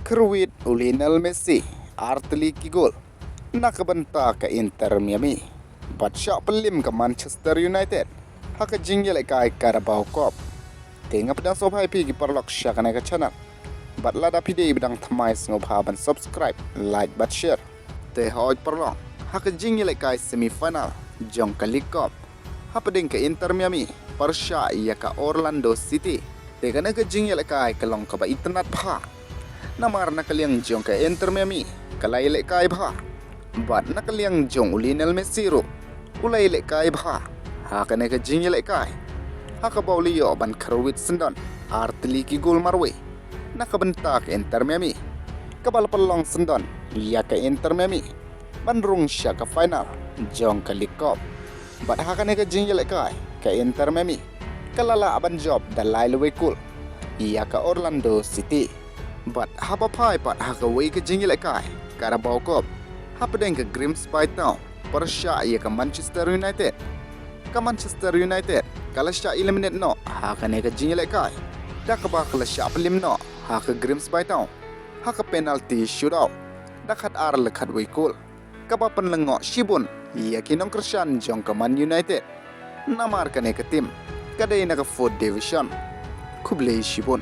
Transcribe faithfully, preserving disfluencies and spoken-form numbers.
kyrwit u Lionel Messi artylli ki gol na ka bynta ka Inter Miami bad shah pynliem ka Manchester United ha ka jingïalehkai Carabao Cup. Te nga pdiang sngewbha ïa phi ki paralok sha kane ka channel bad lada phi dei ba dang thymmai sngewbha ban subscribe, like bad share. Te hooid paralok, ha ka jingïalehkai semi final jong ka League Cup hapdeng ka Inter Miami pyrshah ïa ka Orlando City. Te kane ka jingïalehkai ka long kaba itynnad bha, namar na ka liang jong ka Inter Miami ka la ïalehkai bha bad na ka liang jong u Lionel Messi ruh u la ïalehkai bha ha kane ka jingïalehkai, ha kaba u la ïoh ban kyrwit syndon artylli ki gol marwei na ka bynta ka Inter Miami, kaba la pynlong syndon ïa ka Inter Miami ban rung sha ka final jong ka League Cup. Bad ha kane ka jingïalehkai ka Inter Miami ka la lah ban jop da lai lawei kol ïa ka Orlando City. Bad haba phai pat ha kawei ka jingïalehkai Carabao Cup hapdeng ka Grimsby Town pyrshah ïa ka Manchester United, ka Manchester United ka la shah eliminate noh ha kane ka jingïalehkai da kaba ka la shah pynliem noh ha ka Grimsby Town ha ka penalty shootout da khatar la khatwei kol, kaba pynlyngngoh shibun ïa ki nongkyrshan jong ka Man United, namar kane ka team ka dei na ka fourth division. Khublei shibun.